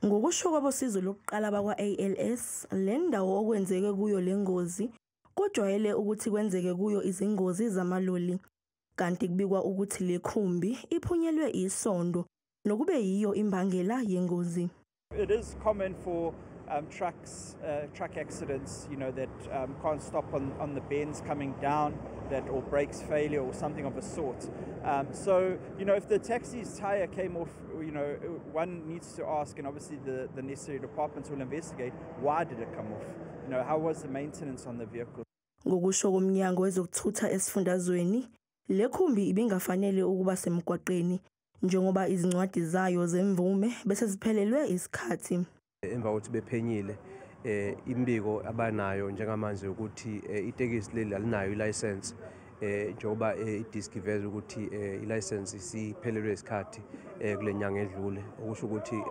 Ngokusho kwabosizo lokuqala bakwa-ALS, le ndawo okwenzeke kuyo le ngozi kujwayele ukuthi kwenzeke kuyo izingozi zamaloli. Kanti kubikwa ukuthi le khumbi iphunyelwe isondo nokube yiyo imbangela yengozi. It is common for truck accidents that can't stop on the bends coming down, that or brakes failure or something of a sort. So if the taxi's tire came off, one needs to ask, and obviously the necessary departments will investigate, why did it come off? How was the maintenance on the vehicle? Ngokusho komnyango wezokuthutha esifundazweni, le khumbi ibingafanele ukuba semgwaqeni njengoba izincwadi zayo zemvume bese ziphelelwe isikhathi. Emva kokuthi bephenyile, imbiko abanayo njengamanje ukuthi itekisi leli alinayo ilicense, njengoba idisk iveza ukuthi ilicense isiphelelwe isikhathi kule nyanga edlule, okusho ukuthi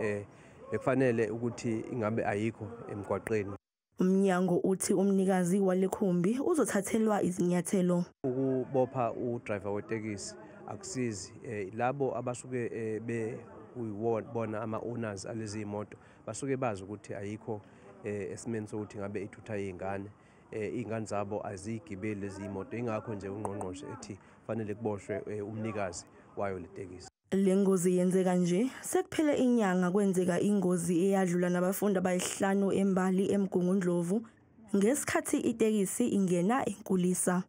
bekufanele ukuthi ingabe ayikho emgwaqeni. Umnyango uthi umnikazi wale khumbi uzothathelwa izinyathelo. Ukubopha udriver wetekisi akusizi, labo abasuke be kuyibona ama-owners alezi moto basuke bazi ukuthi ayikho esimeni sokuthi ngabe ithutha izingane, izingane zabo aziyigibeli lezi moto. Ingakho nje ungqongqoshe ethi fanele kuboshwe umnikazi wayo le tekisi. Le ngozi yenzeka nje sekuphele inyanga kwenzeka ingozi eyadlula nabafundi abayisihlanu eMbali eMgungundlovu ngesikhathi itekisi ingena enkulisa.